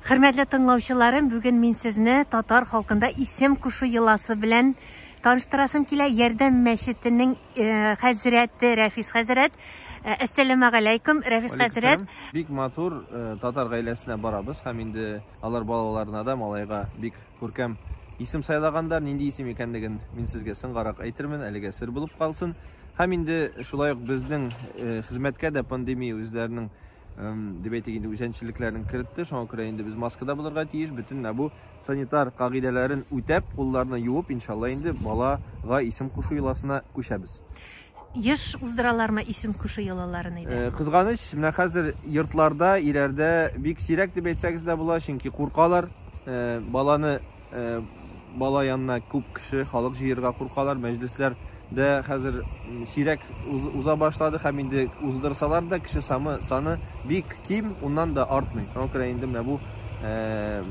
Хөрмәтле тыңлаучыларым, бүген мин сезне татар халкында исем кушу йоласы белән таныштырасым килә. Ярдәм мәчетенең э, хәзрәте Рәфис хәзрәт. Э, Әссәламәгаләйкүм, Рәфис хәзрәт. Бик матур э, татар гаиләсенә барабыз һәм инде алар балаларына да малайга бик күркәм исем сайлагандар. Нинди исем икәнлеген мин сезгә соңгарак әйтермен, әлегә сер булып калсын. Һәм инде шулай ук безнең хезмәткә дә пандемия үзләренең дип әйтик инде үзенчәлекләрен керетте. Шуңа күрә инде без маскада булырга тиеш. Бөтен менә бу санитар кагыйдәләрен үтәп, кулларны юып, иншалла инде балага исем кушу йоласына күчәбез. Еш уздыралармы исем кушу йолаларын өйдә? Э, кызганыч, менә хәзер йортларда, өйләрдә бик сирәк дип әйтсәгез дә була, чөнки куркалар. Э, баланы Э, бала янына күп кеше, халык җыерга куркалар. Мәҗлесләр дә хәзер сирәк уза башлады һәм инде уздырсалар да кеше саны, саны бик ким, уннан да артмый. Шуңа күрә инде менә бу э,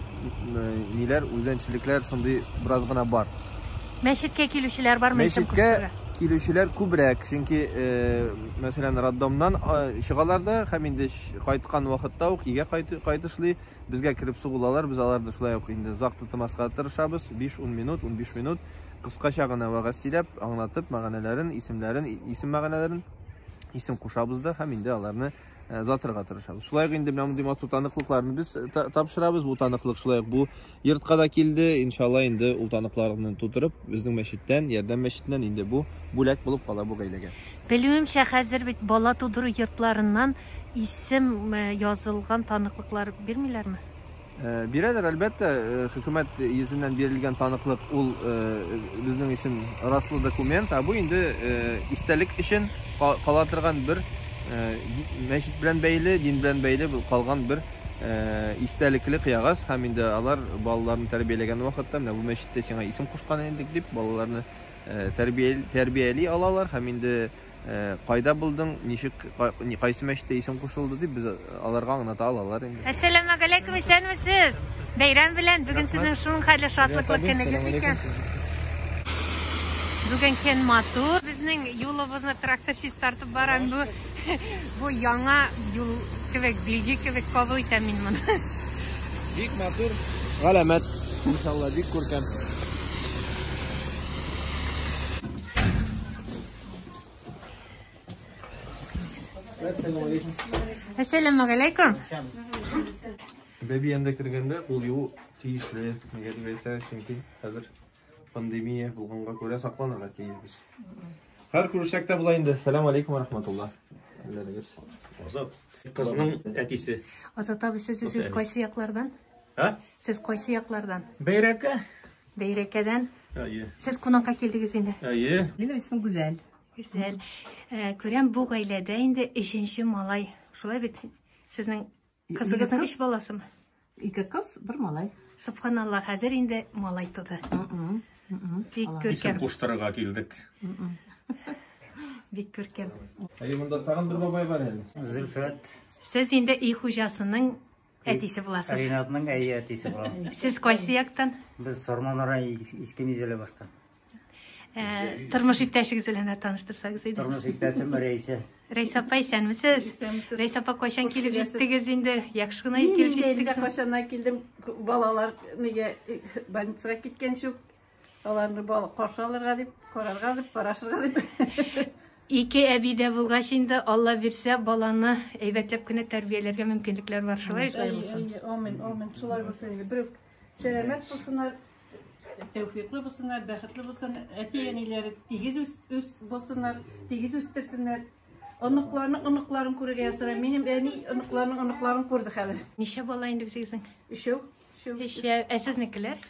ниләр, үзенчәлекләр шундый бераз гына бар. Мәчеткә килүчеләр бармы? Мәчеткә килүчеләр күбрәк, чөнки э, мәсәлән, роддомнан чыгалар да һәм инде кайткан вакытта ук өйгә кайтышлый Безгә кереп сугылалар, без аларны шулай ук инде озак тотмаска тырышабыз, 5-10 минут, 15 минут кыскача гына вәгазь сөйләп, аңлатып, мәгънәләрен, исемнәрен, исем мәгънәләрен, исем кушабыз да һәм инде аларны э, озатырга тырышабыз. Шулай ук инде менә мондый матур таныклыкларны без э, тапшырабыз. Бу таныклык шулай ук бу йортка да килде. Иншалла инде ул таныкларны тутырып, безнең мәчеттән, Ярдәм мәчетеннән инде бу бүләк булып кала бу гаиләгә. Белүемчә, хәзер бит бала тудыру йортларыннан Исем язылган таныклыклар бирмиләрме? Бирәләр, әлбәттә. Хөкүмәт йөзеннән бирелгән таныклык ул безнең өчен раслы документ, ә бу инде истәлек өчен кала торган бер мәчет белән бәйле, дин белән бәйле калган бер истәлекле кыягаз һәм инде алар балаларын тәрбияләгән вакытта менә бу мәчеттә сиңа исем кушкан идек дип балаларны тәрбияли алалар һәм инде Э, кайда булдың, ничек, кайсы мәчеттә исем кушылды дип без аларга аңлата алалар инде. Әссәламәгаләйкүм, исәнмесез? Бәйрәм белән, бүген сезнең шуның хәтле шатлыклы көнегез икән. Бүген көн матур. Безнең юлыбызны трактор чистартып бара. Бу, бу яңа юл кебек, билге кебек кабул итәм мин моны. Бик матур галәмәт, иншалла, бик күркәм. Әссәламәгаләйкүм. Бәби янда кергәндә кул юу тиешле. Нигә дип әйтсәгез, чөнки хәзер пандемия булганга күрә сакланырга тиешбез. Һәр күрешсәк тә була инде. Сәлам алейкум ва рахматулла. Хәлләрегез? Азат. Кызның әтисе. Азат абый, сез үзегез кайсы яклардан? А? Сез кайсы яклардан? Бәйрәкә. Бәйрәкәдән. Әйе. Сез кунакка килдегез инде. Әйе. Минем исемем Гүзәл. Гүзәл. Э, күрәм, бу гаиләдә инде өченче малай. Шулай бит? Сезнең кызыгызның өч баласымы? Ике кыз, бер малай. Субханалла, хәзер инде малай туды. Бик күркәм. Исем куштырырга килдек. Бик күркәм. Әйе, монда тагын бер бабай бар әле. Зөлфәт. Сез инде өй хуҗасының Әтисе буласыз. Ринатның әйе әтисе булам. Сез кайсы яктан? Без Сарман районы Иске Мизәле баштан. Ә, тормыш иптәшегез белән дә таныштырсагыз иде. Тормыш иптәшем Рәйсә. Рәйсә апа, исәнмесез? Исәнмесез. Рәйсә апа, кайчан килеп җиттегез инде? Яхшы гына Мин килеп инде җиттегез. кайчаннан килдем, балалар нигә больницага киткәнче үк Аларны каршы алырга дип, карарга дип, карашырга дип. Ике әби дә булгач инде, Алла бирсә, баланы әйбәтләп кенә тәрбияләргә мөмкинлекләр бар, шулай Әйе, әйе, амин, амин. Шулай булсын инде. Берүк сәламәт булсыннар, тәүфиклы булсыннар, бәхетле булсын, әти-әниләре тигез үс, үс булсыннар, тигез үстерсеннәр. Оныкларның оныкларын күрергә язсын. Минем әни оныкларның оныкларын күрде хәзер. Ничә бала инде үзегезнең? Өчәү. Өчәү. Ә сезнекеләр?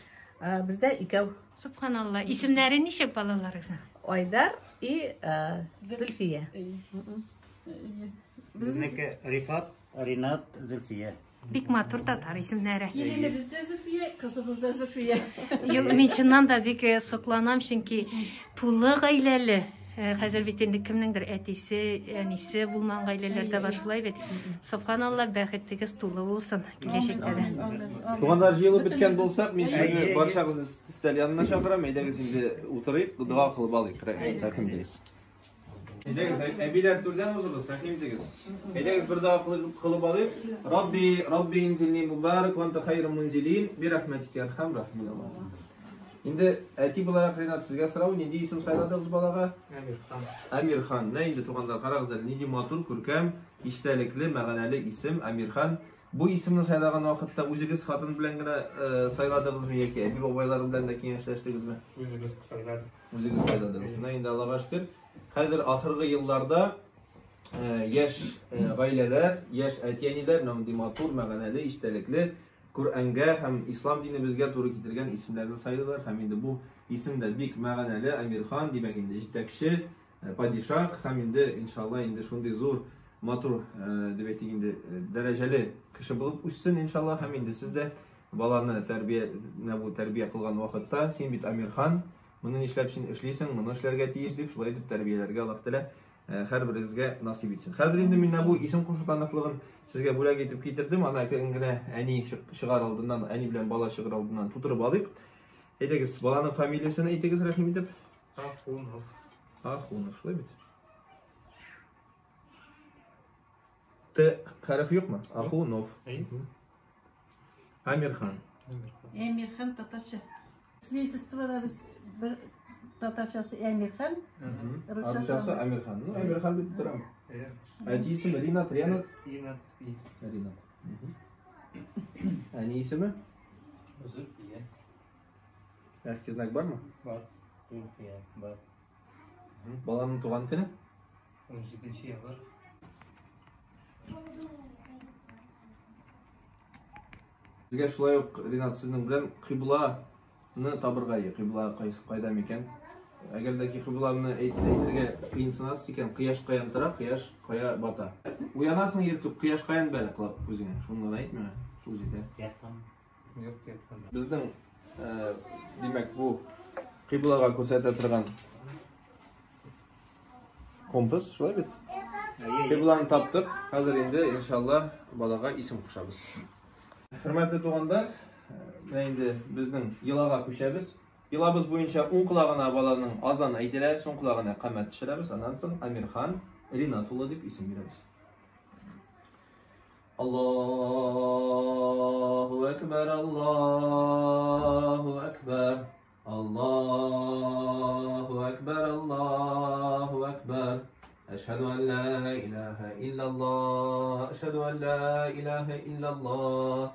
Бездә икәү. Субханалла. Исемнәре ничек балаларыгызның? Айдар и Зөлфия. Безнеке Рифат, Ринат, Зөлфия. Бик матур татар исемнәре. Киленебез дә Зөлфия, кызыбыз да Зөлфия. Юк, мин чыннан да бик э, сокланам, чөнки тулы гаиләле. Э, хәзер бит инде кемнеңдер әтисе, әнисе булмаган гаиләләр дә бар шулай бит. Субханалла, бәхетегез тулы булсын киләчәктә дә. Туганнар җыелып беткән булсак, мин сезне барчагызны өстәл янына чакырам. Әйдәгез инде утырыйк, дога кылып алыйк. Рәхим итегез. Әйдәгез, әбиләр түрдән узыгыз, рәхим итегез. Әйдәгез, бер дога кылып алыйк. Рабби, Рабби инзилни мубарак ва анта хайрул мунзилин би рахматика архам рахимин. Инде әти буларак Ринат сезгә сорау, нинди исем сайладыгыз балага? Әмирхан. Әмирхан. Менә инде туганнар, карагыз әле, нинди матур, күркәм, истәлекле, мәгънәле исем Әмирхан. Бу исемне сайлаган вакытта үзегез хатын белән генә сайладыгызмы яки әби-бабайлар белән дә киңәшләштегезме? Үзебез сайладык. Үзегез сайладыгыз. Менә инде Аллага шөкер, хәзер ахыргы елларда яшь гаиләләр, яшь әти-әниләр менә мондый матур, мәгънәле, истәлекле Коръәнгә һәм ислам динебезгә туры китергән исемнәрне сайлыйлар һәм инде бу исем дә бик мәгънәле, Әмирхан, димәк инде җитәкче, падишах һәм инде иншалла инде шундый зур матур дип әйтик инде дәрәҗәле кеше булып үссен иншалла һәм инде сез дә баланы тәрбия менә бу тәрбия кылган вакытта син бит Әмирхан, моны нишләп син эшлисең, моны эшләргә тиеш дип шулай итеп тәрбияләргә Аллаһ Тәгалә һәрберегезгә насыйп итсен. Хәзер инде мин бу исем кушу таныклыгын сезгә бүләк итеп китердем. Аны әкрен генә әни чыгар алдыннан, әни белән бала чыгар алдыннан тутырып алыйк. Әйдәгез, баланың фамилиясен әйтегез рәхим итеп. Ахунов. Ахунов, шулай бит? Т хәрефе юкмы? Ахунов. Әмирхан. Әмирхан татарча. Свидетельствода без бер татарчасы Әмирхан, русчасы Әмирхан. Ну, Әмирхан дип торам. Әти исеме Ринат, Ренат? Ринат. Ринат. Әни исеме? Зульфия. Мягкий знак бармы? Бар. Зульфия, бар. Баланың туган көне? 17 январь. Безгә шулай ук, Ринат, сезнең белән кыйбланы табырга, кыйбла кайсы кайда микән? Әгәр дә ки кыйбланы әйтергә кыенсынасыз икән, кояш каян тора, кояш кая бата. Уянасың иртүк, кояш каян бәрә кылап күзеңә? Шуны гына әйт миңа, шул җитә. Яктан. Юк, яктан. Безнең, димәк, бу кыйблага күрсәтә торган компас, шулай бит? Кыйбланы таптык. Хәзер инде иншалла балага исем кушабыз. Хөрмәтле тугандар, менә инде безнең йолага күчәбез. Йолабыз буенча уң колагына баланың азан әйтелә, соң колагына камәт төшерәбез, аннан соң Әмирхан Ринат улы дип исем бирәбез. Аллаһу акбар, Аллаһу акбар, Аллаһу акбар, Аллаһу акбар. Әшһәду ан ла илаһа иллаллаһ, әшһәду ан ла илаһа иллаллаһ.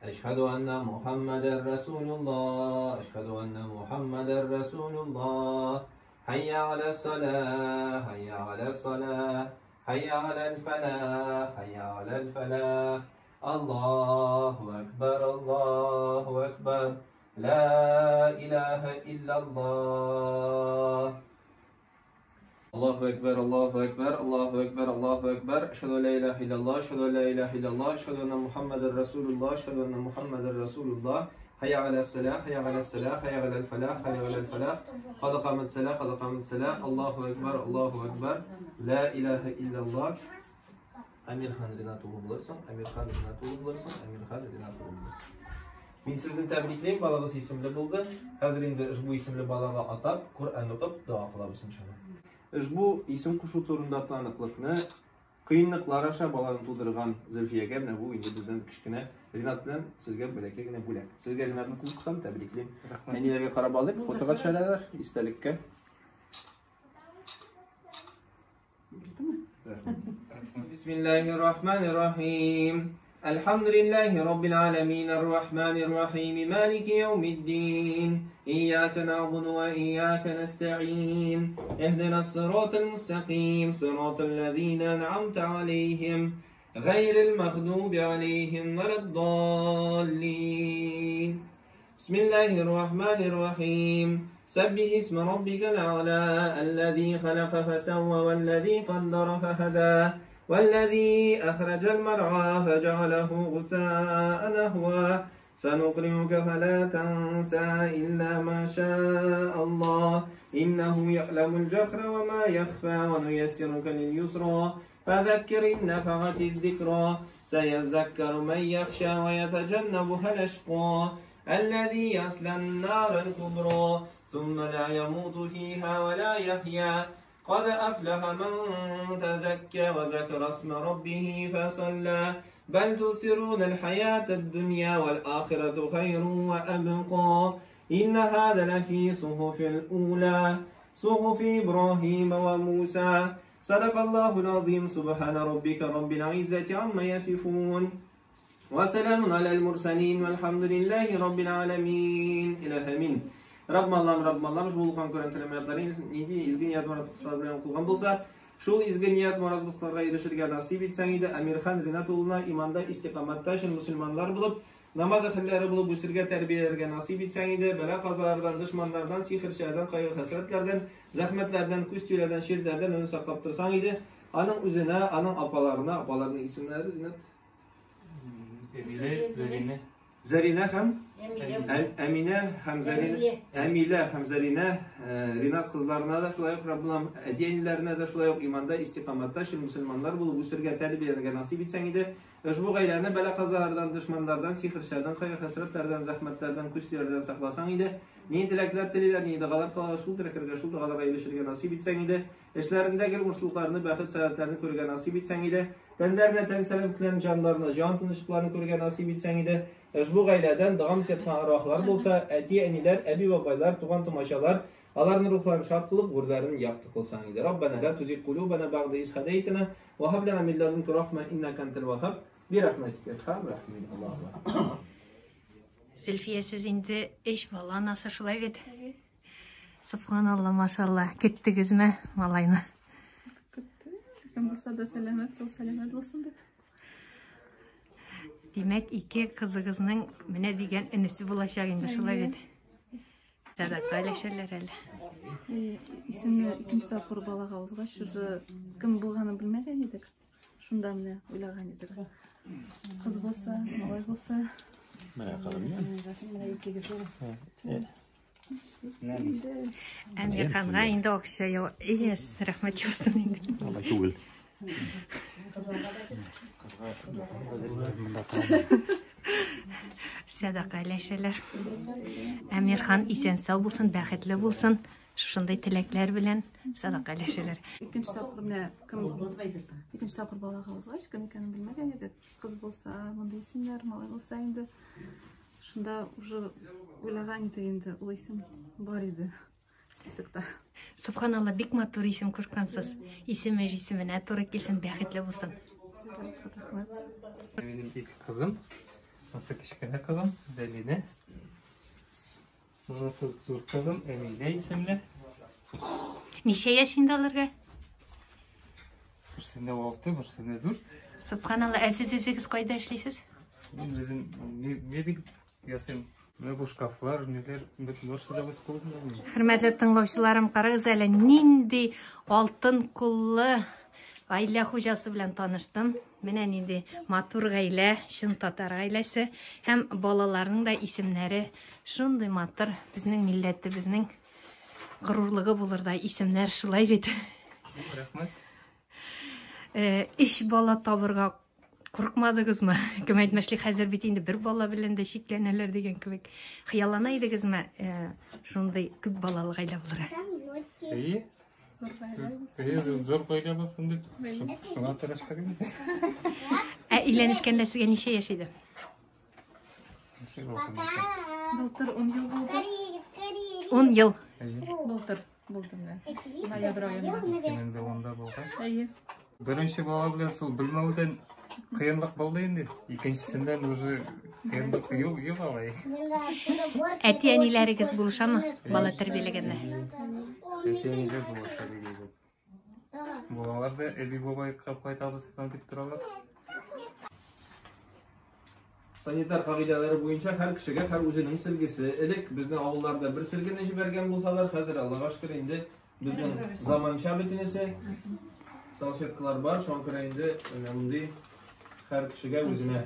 Әшһәду анна Мухаммадар Расулуллаһ, әшһәду анна Мухаммадар Расулуллаһ. Hayya ala salah, hayya ala salah, hayya ala falah, hayya ala falah. Allahu akbar, Allahu akbar. La ilaha illallah. Allahu akbar, Allahu akbar, Allahu akbar, Allahu akbar. Әшһәду ла илаһа иллаллаһ, әшһәду ла илаһа иллаллаһ, әшһәду анна Мухаммадар Расулуллаһ, әшһәду анна Мухаммадар Расулуллаһ. Hayya ala salah, hayya ala salah, hayya ala falah, hayya ala falah. Qad qamat salah, qad qamat salah. Allahu akbar, Allahu akbar. La ilaha illallah. Әмирхан Ринат улы булырсың, Әмирхан Ринат улы булырсың, Әмирхан Ринат улы булырсың. Мин сезне тәбриклим, балагыз исемле булды. Хәзер инде ошбу исемле балага атап, Коръән укып, дога кылабыз иншалла. Ошбу исем кушу турында таныклыкны кыенлыклар аша баланы тудырган Зөлфиягә менә бу инде бездән кечкенә Ринат белән сезгә бәләкәй генә бүләк. Сезгә Ринатны кул кысам, тәбриклим. Әниләргә карап алып, фотога төшәрәләр истәлеккә. Бисмиллаһир-рахманир-рахим. Әлхәмдүлиллаһи раббил аламин ар-рахманир-рахим малики яумиддин. Ияка нa'буду ва ияка nasta'in. Иһдинас сиратал мустaqim, сиратал лазина ан'амта алейхим, гайрил магъдуби алейхим валад-даллин. Бисмиллаһир-рахманир-рахим. Саббих исма раббикал а'ла, аллази халака фасавва валлази каддара фахада. والذي أخرج المرعى فجعله غثاء نهوا. سنقرئك فلا تنسى إلا ما شاء الله إنه يعلم الجهر وما يخفى ونيسرك لليسرى فذكر إن نفعت الذكرى سيذكر من يخشى ويتجنبها الأشقى الذي يصلى النار الكبرى ثم لا يموت فيها ولا يحيا. قد أفلح من تزكى وذكر اسم ربه فصلى بل تؤثرون الحياة الدنيا والآخرة خير وأبقى إن هذا لفي صحف الأولى صحف إبراهيم وموسى صدق الله العظيم سبحان ربك رب العزة عما يصفون وسلام على المرسلين والحمد لله رب العالمين إله أمين Раббым Аллам, Раббым Аллам, шул укыган Коръән кәлимәләрен нинди изге ният морад максатлар белән укылган булса, шул изге ният морад максатларга ирешергә насыйп итсәң иде, Әмирхан Ринат улына иманда, истикаматта чын мөселманнар булып, намаз әһелләре булып үсергә, тәрбияләргә насыйп итсәң иде, бәла-казалардан, дошманнардан, сихерчеләрдән, кайгы-хәсрәтләрдән, зәхмәтләрдән, күз тиюләрдән, чирләрдән аны саклап торсаң иде, аның үзенә, аның апаларына, апаларының исемнәре, Ринат? Әмилә, Зәринә. Зәринә һәм Әминә һәм Зәринә, Әмилә һәм Зәринә, Ринат кызларына да шулай ук Раббым, әти-әниләренә дә шулай ук иманда, истикаматта чын мөселманнар булып үсергә, тәрбияләргә насыйп итсәң иде. Ошбу гаиләне бәла-казалардан, дошманнардан, сихерчеләрдән, кайгы-хәсрәтләрдән, зәхмәтләрдән, күз тиюләрдән сакласаң иде. Ни теләкләр телиләр, ни догалар кылалар, шул теләкләргә, шул догаларга ирешергә насыйп итсәң иде. Эшләрендә гел уңышлыкларны, бәхет-сәгадәтләрне күрергә насыйп итсәң иде. Тәннәренә тән сәламәтлекләрен, җаннарына җан тынычлыкларын күрергә насыйп итсәң иде. Ошбу гаиләдән дәвам итә торган арвахлар булса, әти-әниләр, әби-бабайлар, туган-тумачалар, аларның рухларын шат кылып, гүрләрен якты кылсаң иде. Раббана ла тузиг кулубана бәгъдә из һадәйтана ва һаб лана мин ладунка рахма иннака антал ваһһаб. Би рахматика ярхам рахимин. Аллаһу акбар. Зөлфия, сез инде өч бала анасы, шулай бит? Субханалла, машалла. Көттегезме малайны? Көттек. Кем булса да сәламәт, сау сәламәт булсын дип. Димәк, ике кызыгызның менә дигән энесе булачак инде, шулай бит? Сәдака өләшәләр әле. Исемне икенче тапкыр балага узгач, уже кем булганын белмәгән идек. Шунда менә уйлаган идек. Кыз булса, малай булса. Менә кызым. Менә икегез. Әмирханга инде акча яу. Ес, рәхмәт яусын инде. Алай түгел. Сәдака өләшәләр. Әмирхан исән сау булсын, бәхетле булсын. Шушындый теләкләр белән сәдака өләшәләр. Икенче тапкыр менә кем икенче тапкыр балага узгач, кем икәнен белмәгән идек. Кыз булса, мондый исемнәр, малай булса инде. Шунда уже уйлаган идек инде, ул исем бар иде списокта. Субханалла, бик матур исем кушкансыз. Исеме җисеменә туры килсен, бәхетле булсын. Рәхмәт. Минем ике кызым. Монысы кечкенә кызым, Зәлинә. Монысы зур кызым, Әмилә исемле. Ничә яшь инде аларга? Берсенә 6, берсенә 4. Субханалла, ә сез үзегез кайда эшлисез? Мин үзем мебель ясыйм. Менә бу шкафлар, ниләр, бөтен барысы да үз кулымда минем. Хөрмәтле тыңлаучыларым, карагыз әле, нинди алтын куллы гаилә хуҗасы белән таныштым. Менә нинди матур гаилә, чын татар гаиләсе һәм балаларның да исемнәре шундый матур, безнең милләтебезнең горурлыгы булырдай исемнәр, шулай бит? Рәхмәт. Өч бала табырга курыкмадыгызмы? Кем әйтмешли, хәзер бит инде бер бала белән дә чикләнәләр дигән кебек. Хыяллана идегезме, шундый күп балалы гаилә булырга? Әйе. Зур гаилә булсын. Әйе, зур гаилә булсын дип, шуңа тырыштык инде. Ә өйләнешкәндә сезгә ничә яшь иде? Ничә булсын икән? Былтыр 10 ел булды. 10 ел. Әйе. Былтыр булды менә. Ноябрь аенда. 2010-да булгач. Әйе. Беренче бала белән шул белмәүдән кыенлык булды инде. Икенчесеннән уже кыенлык юк, юк алай. Әти-әниләрегез булышамы бала тәрбияләгәндә? Әти-әниләр булыша бик әйбәт. Балалар да әби бабайга кайтабыз дип торалар. Санитар кагыйдәләре буенча һәр кешегә һәр үзенең сөлгесе. Элек безнең авылларда бер сөлгене җибәргән булсалар, хәзер Аллага шөкер инде безнең заманча бөтенесе салфеткалар бар, шуңа күрә инде менә мондый һәр кешегә үзенә.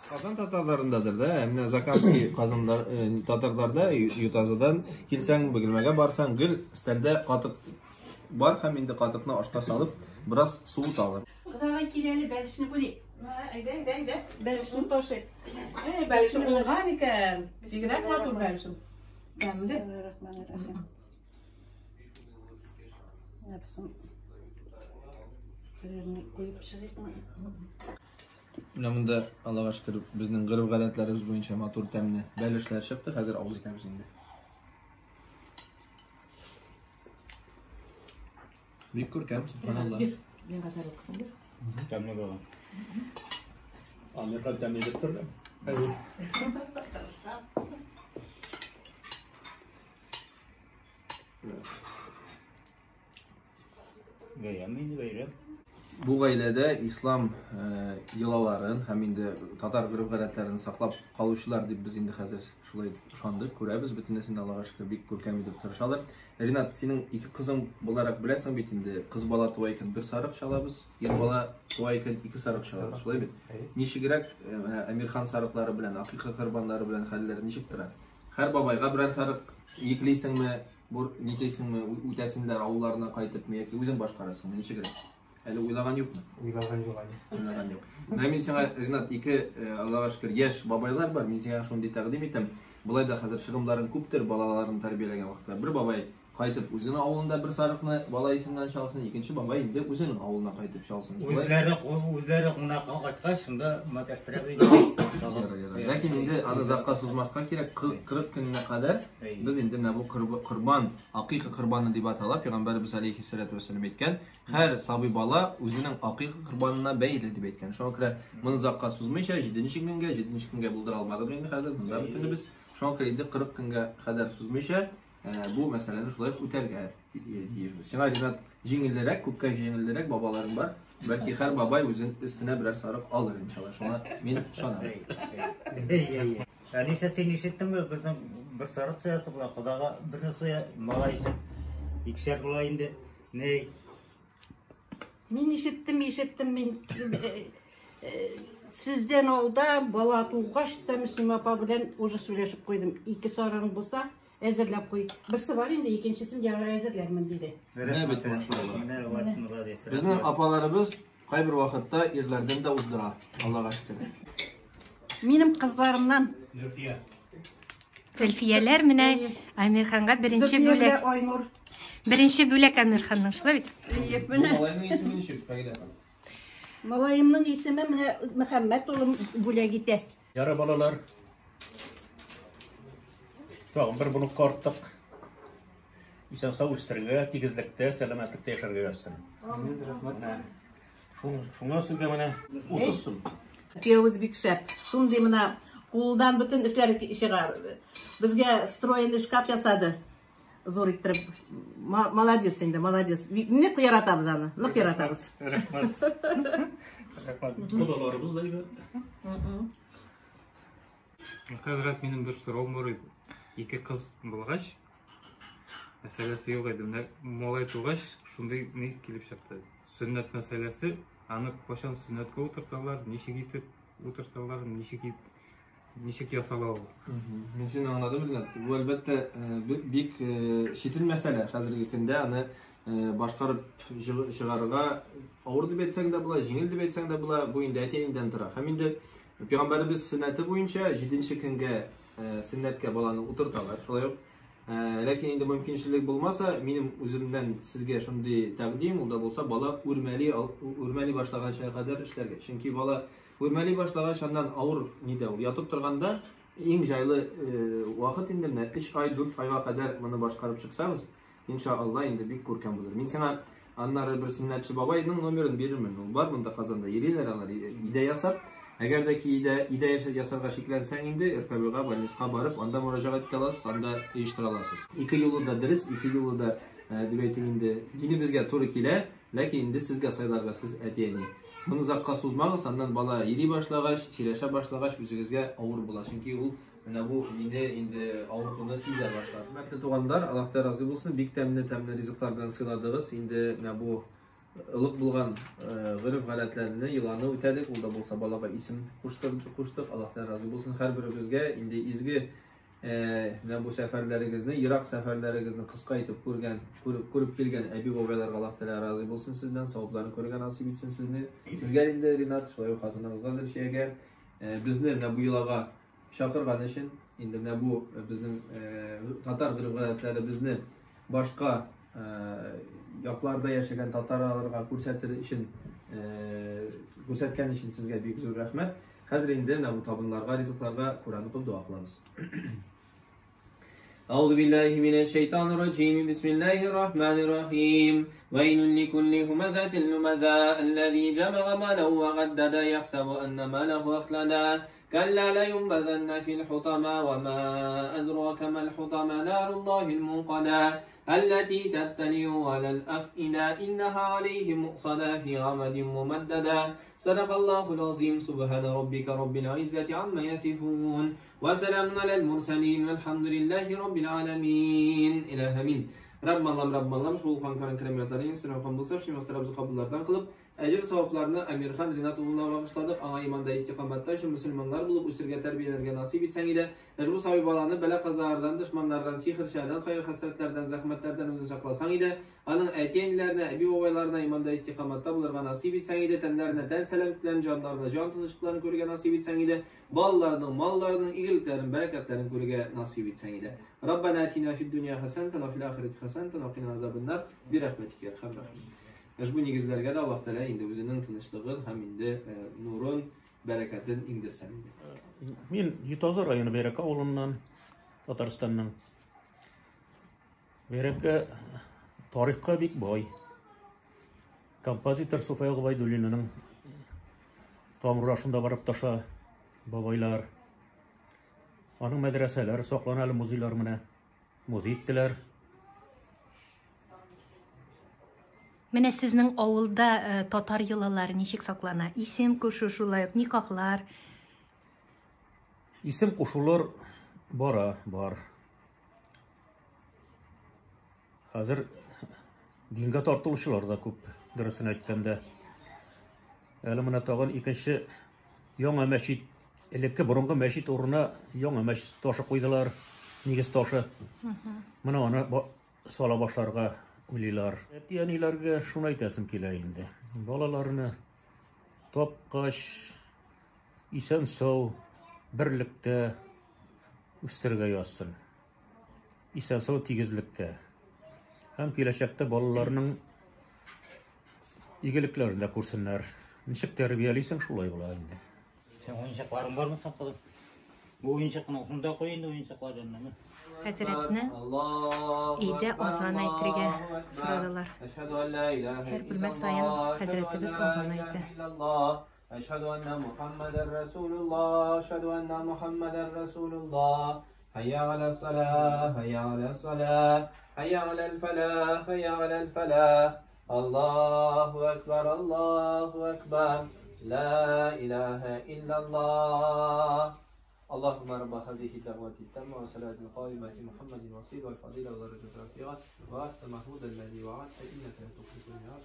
Казан татарларындадыр да, менә Закамский Казандар, татарларда Ютазыдан килсәң, Бөгелмәгә барсаң, гел өстәлдә катык бар һәм инде катыкны ашка салып, бераз суыталар. Кодагай кил әле, бәлешне бүлик. Әйдә, әйдә, әйдә. Бәлешне ташыйк. Әй, бәлешең уңган икән. Бигрәк матур бәлешең. Тәмле. Бисмиллаһир-рахманир-рахим. Нәпсен берәрне куеп чыгыйкмы? Менә монда, Аллага шөкер, безнең гореф-гадәтләребез буенча матур тәмле бәлешләр чыкты. Хәзер авыз итәбез инде. Бик күркәм, субханалла. Бир, миңа тарелкасын бир. Тәмле булган. Американ тәмле дип торды. Бәйрәм инде бәйрәм. Бу гаиләдә ислам йолаларын һәм инде татар гореф-гадәтләрен саклап калучылар дип без инде хәзер шулай ышандык, күрәбез. Бөтенесен Аллага шөкер бик күркәм итеп тырышалар. Ринат, синең ике кызың буларак беләсең бит инде, кыз бала туа икән бер сарык чалабыз, ир бала туа икән ике сарык чалабыз, шулай бит? Ничегрәк менә Әмирхан сарыклары белән, акыйка корбаннары белән хәлләр ничек тора? Һәр бабайга берәр сарык йөклисеңме, нитесеңме, үтәсеннәр авылларына кайтыпмы яки үзең башкарасыңмы, ничегрәк? Әле уйлаган юкмы? Уйлаган юк әле. Уйлаган юк. Менә мин сиңа, Ринат, ике, Аллага шөкер, яшь бабайлар бар. Мин сиңа шундый тәкъдим итәм. Болай да хәзер чыгымнарың күптер балаларын тәрбияләгән вакытта. Бер бабай кайтып үзенең авылында бер сарыкны бала исеменнән чалсын, икенче бабай инде үзенең авылына кайтып чалсын. Шулай. Үзләре кунакка кайткач, шунда маташтырып инде. Ләкин инде аны озакка сузмаска кирәк. 40 көненә кадәр без инде менә бу корбан, акыйка корбаны дип атала, Пәйгамбәребез алейхиссалату вассалам әйткән, һәр сабый бала үзенең акыйка корбанына бәйле дип әйткән. Шуңа күрә моны озакка сузмыйча 7 көнгә, 7 көнгә булдыра алмадык инде хәзер, монда бөтенебез. Шуңа күрә инде 40 көнгә кадәр сузмыйча бу мәсьәләне шулай ук үтәргә тиешбез. Сиңа, Ринат, җиңелрәк, күпкә җиңелрәк бабаларың бар. Бәлки һәр бабай үзен өстенә берәр сарык алыр иншалла. Шуңа мин ышанам. Әнисә, син ишеттеңме? Безнең бер сарык суясы була, Ходага берне суя, малай өчен икешәр була инде. Ни? Мин ишеттем, ишеттем мин. Сездән алда бала тугач та Мөслимә апа белән уже сөйләшеп куйдым. Ике сарыгың булса, әзерләп куй. Берсе бар инде, икенчесен ярар әзерләрмен диде. Менә бит машалла. Безнең апаларыбыз кайбер вакытта ирләрдән дә уздыра, Аллага шөкер. Минем кызларымнан. Зөлфия. Зөлфияләр менә Әмирханга беренче бүләк. Айнур. Беренче бүләк Әмирханның, шулай бит? Бу малайның исеме ничек, Фәгилә апа? Малаемның исеме менә Мөхәммәт улым бүләк итә. Яра балалар. Тагын бер булып карттык. Исән сау үстерергә, тигезлектә, сәламәтлектә яшәргә язсын. Амин, рәхмәт. Шуңа сезгә менә 30 сум. Киявебез бик шәп. Шундый менә кулдан бөтен эшләр чыга. Безгә встроенный шкаф ясады. Зур иттереп. Молодец инде, молодец. Нык яратабыз аны, нык яратабыз. Рәхмәт. Рәхмәт. Кодаларыбыз да әйбәт. Хәзрәт, минем бер сорауым бар иде. Ике кыз булгач, мәсьәләсе юк иде. Менә малай тугач, шундый ни килеп чыкты. Сөннәт мәсьәләсе, аны кайчан сөннәткә утырталар, ничек итеп утырталар, ничек ясала ул? Мин сине аңладым, Ринат. Бу әлбәттә бик читен мәсьәлә. Хәзерге көндә аны башкарып чыгарырга авыр дип әйтсәң дә була, җиңел дип әйтсәң дә була. Бу инде әти-әнидән тора. Һәм инде Пәйгамбәребез сөннәте буенча 7 көнгә сөннәткә баланы утырталар. Шулай ук. Ләкин инде мөмкинчелек булмаса, минем үземнән сезгә шундый тәкъдим, ул да булса бала үрмәли башлаганча кадәр эшләргә. Чөнки бала үрмәли башлагач, аннан авыр нидә ул ятып торганда иң җайлы вакыт инде менә 3 ай, 4 айга кадәр моны башкарып чыксагыз, иншалла инде бик күркәм булыр. Мин сиңа аннары бер сөннәтче бабайның номерын бирермен. Ул бар монда Казанда, йөриләр алар өйдә ясап. Әгәр дә ки өйдә ясарга шикләнсәң инде, РКБга, больницага барып, анда мөрәҗәгать итә аласыз, анда оештыра аласыз. Ике юлы да дөрес, ике юлы да, дип әйтим инде, динебезгә туры килә, ләкин инде сезгә сайларга, сез әти-әни. Моны озакка сузмагыз, аннан бала йөри башлагач, сөйләшә башлагач, үзегезгә авыр була, чөнки ул менә бу мине инде авыртуны сизә башлар. Хөрмәтле туганнар, Аллаһ Тәгалә разый булсын, бик тәмле-тәмле ризыклар белән сыйладыгыз. Инде менә бу ылык булган гореф-гадәтләрне, йоланы үтәдек. Ул да булса балага исем куштык. Аллаһ Тәгалә разый булсын һәрберебезгә. Инде изге менә бу сәфәрләрегезне, ерак сәфәрләрегезне кыска итеп күреп килгән әби-бабайларга Аллаһ Тәгалә разый булсын сездән, савапларын күрергә насыйп итсен сезне. Сезгә инде, Ринат, шулай ук хатыныгызга Зөлфиягә, безне менә бу йолага чакырган өчен, инде менә бу безнең татар гореф-гадәтләребезне башка якларда яшәгән татарларга күрсәтер өчен күрсәткән өчен сезгә бик зур рәхмәт. Хәзер инде менә бу табынларга, ризыкларга Коръән укып дога кылабыз. أعوذ بالله من الشيطان الرجيم بسم الله الرحمن الرحيم ويل لكل همزة لمزة الذي جمع ماله وعدد يحسب أن ماله أخلدا كلا لينبذن في الحطمة وما أدراك ما الحطمة نار الله الموقدة التي تطلع على الأفئدة إنها عليهم مؤصدة في عمد ممددة صدق الله العظيم سبحان ربك رب العزة عما يصفون وسلام على المرسلين والحمد لله رب العالمين إله آمين. Rabbim Allah'ım, Rabbim Allah'ım, şu Ulkan Karan Kerem Yatlarını, bulsa, şu Mastarabızı kabullardan kılıp, ecir sevaplarını Emirhan Rinat uğruna bağışladık. Ana imanda istikametde şu Müslümanlar bulup usirge terbiyelerge nasip etsen ile, bu sahibi balanı bela kazalardan, düşmanlardan, sihirşerden, kayı hasretlerden, zahmetlerden özünü saklasan ile, anın etiyenlerine, ebi babaylarına imanda istikamette bulurga nasip etsen ile, tenlerine ten selametlerini, canlarına can tanışıklarını körüge nasip etsen ile, ballarının, mallarının, iyiliklerin, bereketlerin körüge nasip etsen ile. Rabbena atina fid dünya haseneten ve fil ahireti haseneten ve qina azabennar bi rahmetike ya erhamer rahimin. Bu nigizlerge de Allah Teala indi özünün tınışlığın hem indi nurun, bereketin indirsen indi. Мен Ютазы районы Бәрәкә авылыннан, Татарстанның. Бәрәкә тарихка бик бай. Композитор Суфая Гобәйдуллинаның тамыры шунда барып таша бабайлар. Аның мәдрәсәләре саклана әле, музейлар менә. Музей иттеләр. Менә сезнең авылда татар йолалары ничек саклана? Исем кушу шулай ук, никахлар. Исем кушулар бара, бар. Хәзер дингә тартылучылар да күп, дөресен әйткәндә. Әле менә тагын икенче яңа мәчет, элекке борынгы мәчет урынына яңа мәчет ташы куйдылар, нигез ташы. Менә аны сала башларга уйлыйлар. Әти-әниләргә шуны әйтәсем килә инде. Балаларны тапкач, исән-сау берлектә үстерергә язсын. Исән-сау тигезлектә. Һәм киләчәктә балаларның игелекләрен дә күрсеннәр. Ничек тәрбиялисең, шулай була инде. Сен уенчыкларың бармы соң, кызым? Бу уенчыкны шунда куй инде уенчыкларны. Хәзрәтне өйдә азан әйтергә сорадылар. Һәр бүлмә саен хәзрәтебез азан әйтә. Әшһәдү әннә Мухаммәдәр Расулуллаһ, әшһәдү әннә Мухаммәдәр Расулуллаһ. Хәйя галәс-салах, хәйя галәс-салах, хәйя галәл-фәлах, хәйя галәл-фәлах. Аллаһу акбар, Аллаһу акбар. Ла илаһа иллаллаһ. اللهم رب هذه الدعوة التامة والصلاة القائمة محمد الوصيل والفضيلة والدرجة الرفيعة وأصل محمود الذي وعدت إنك لا تخلف الميعاد.